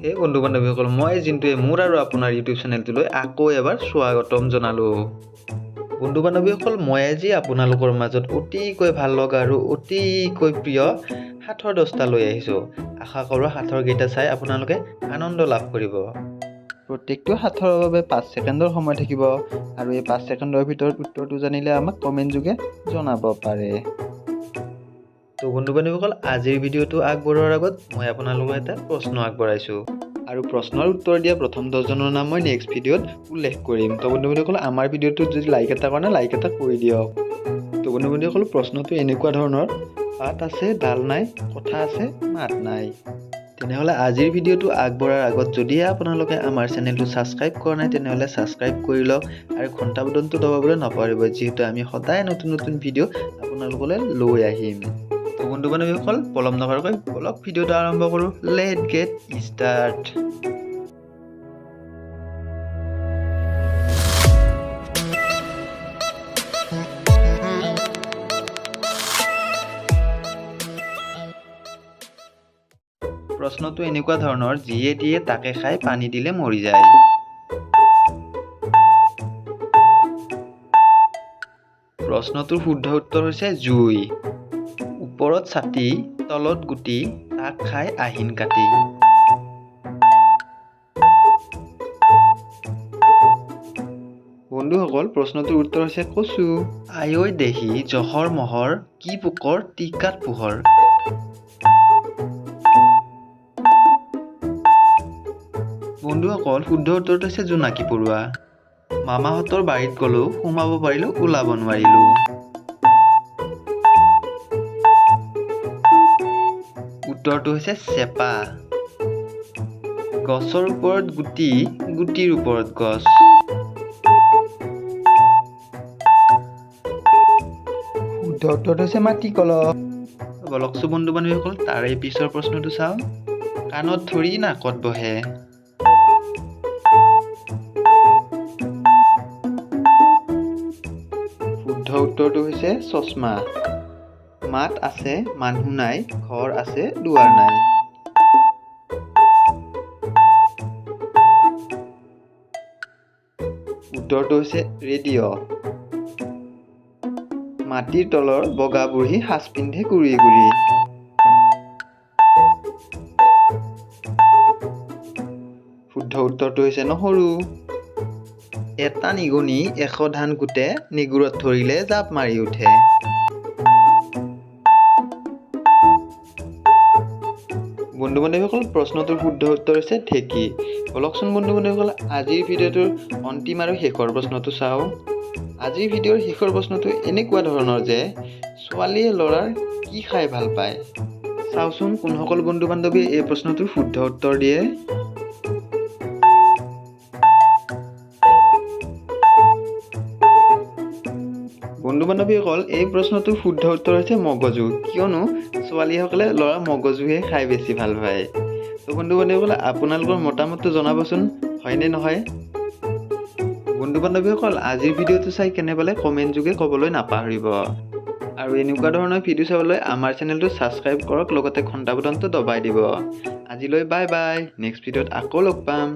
হে বন্ধু বান্ধৱীসকল, মই জিন্টুৱে মোৰ আৰু আপোনাৰ ইউটিউব চেনেলটোলৈ আকৌ এবাৰ স্বাগতম জনালোঁ। বন্ধু বান্ধৱীসকল, মই আজি আপোনালোকৰ মাজত অতিকৈ ভাল লগা আৰু অতিকৈ প্ৰিয় সাঁথৰ 10টা লৈ আহিছোঁ। আশা কৰোঁ সাঁথৰকেইটা চাই আপোনালোকে আনন্দ লাভ কৰিব। প্ৰত্যেকটো সাঁথৰৰ বাবে 5 ছেকেণ্ডৰ সময় থাকিব আৰু এই 5 ছেকেণ্ডৰ ভিতৰত উত্তৰটো জানিলে আমাক কমেণ্ট যোগে জনাব পাৰে। তো বন্ধু বান্ধৱীসকল, আজিৰ ভিডিঅ'টো আগবঢ়োৱাৰ আগত মই আপোনালোকক এটা প্ৰশ্ন আগবঢ়াইছোঁ আৰু প্ৰশ্নৰ উত্তৰ দিয়া প্ৰথম 10জনৰ নাম মই নেক্সট ভিডিঅ'ত উল্লেখ কৰিম। তো বন্ধু বান্ধৱীসকল, আমাৰ ভিডিঅ'টোত যদি লাইক এটা কৰে, লাইক এটা কৰি দিয়ক। তো বন্ধু বান্ধৱীসকল, প্ৰশ্নটো এনেকুৱা ধৰণৰ: পাত আছে ডাল নাই, কথা আছে মাত নাই। তেনেহ'লে আজিৰ ভিডিঅ'টো আগবঢ়াৰ আগত যদিহে আপোনালোকে আমাৰ চেনেলটো ছাবস্ক্ৰাইব কৰা নাই, তেনেহ'লে ছাবস্ক্ৰাইব কৰি লওক আৰু ঘণ্টা বটনটো দবাবলৈ নাপাহৰিব, যিহেতু আমি সদায় নতুন নতুন ভিডিঅ' আপোনালোকলৈ লৈ আহিম। তো বন্ধু বান্ধৱীসকল, পলম নকৰাকৈ বলক ভিডিঅ'টো আৰম্ভ কৰোঁ। Let get start. প্ৰশ্নটো এনেকুৱা ধৰণৰ: যিয়ে দিয়ে তাকে খাই, পানী দিলে মৰি যায়। প্ৰশ্নটোৰ শুদ্ধ উত্তৰ হৈছে জুই। ওপৰত ছাতি, তলত গুটি, তাক খাই আহিন কাটি। বন্ধুসকল, প্ৰশ্নটোৰ উত্তৰ হৈছে কচু। আয়ৈ দেহি জহৰ মহৰ, কি পোকৰ টিকাত পোহৰ। বন্ধুসকল, শুদ্ধ উত্তৰটো হৈছে জোনাকী পৰুৱা। মামাহঁতৰ বাৰীত গ'লো, সোমাব পাৰিলো, ওলাব নোৱাৰিলো। উত্তৰটো হৈছে চেপা। গছৰ ওপৰত গুটি, গুটিৰ ওপৰত গছ। শুদ্ধ উত্তৰটো হৈছে মাটি কলহ। বলকচোন বন্ধু বান্ধৱীসকল, তাৰে পিছৰ প্ৰশ্নটো চাওঁ। কাণত ধৰি নাকত বহে। শুদ্ধ উত্তৰটো হৈছে চশমা। মাত আছে মানুহ নাই, ঘৰ আছে দুৱাৰ নাই। উত্তৰটো হৈছে ৰেডিঅ'। মাটিৰ তলৰ বগা বুঢ়ী সাজ পিন্ধে গুৰি গুৰি। শুদ্ধ উত্তৰটো হৈছে নহৰু। এটা নিগনি 100 ধান কুটে, নেগুৰত ধৰিলে জাপ মাৰি উঠে। বন্ধু বান্ধৱীসকল, প্ৰশ্নটোৰ শুদ্ধ উত্তৰ হৈছে ঢেঁকী। বলকচোন বন্ধু বান্ধৱীসকল, আজিৰ ভিডিঅ'টোৰ অন্তিম আৰু শেষৰ প্ৰশ্নটো চাওঁ। আজিৰ ভিডিঅ'ৰ শেষৰ প্ৰশ্নটো এনেকুৱা ধৰণৰ যে ছোৱালীয়ে ল'ৰাৰ কি খাই ভাল পায়? চাওঁচোন কোনসকল বন্ধু বান্ধৱীয়ে এই প্ৰশ্নটোৰ শুদ্ধ উত্তৰ দিয়ে। বন্ধু বান্ধৱীসকল, এই প্ৰশ্নটোৰ শুদ্ধ উত্তৰ হৈছে মগজু, কিয়নো ছোৱালীসকলে ল'ৰাৰ মগজুহে খাই বেছি ভাল পায়। তো বন্ধু বান্ধৱীসকল, আপোনালোকৰ মতামতটো জনাবচোন, হয়নে নহয়? বন্ধু বান্ধৱীসকল, আজিৰ ভিডিঅ'টো চাই কেনে পালে কমেণ্ট যোগে ক'বলৈ নাপাহৰিব আৰু এনেকুৱা ধৰণৰ ভিডিঅ' চাবলৈ আমাৰ চেনেলটো ছাবস্ক্ৰাইব কৰক, লগতে ঘণ্টা বটনটো দবাই দিব। আজিলৈ বাই বাই, নেক্সট ভিডিঅ'ত আকৌ লগ পাম।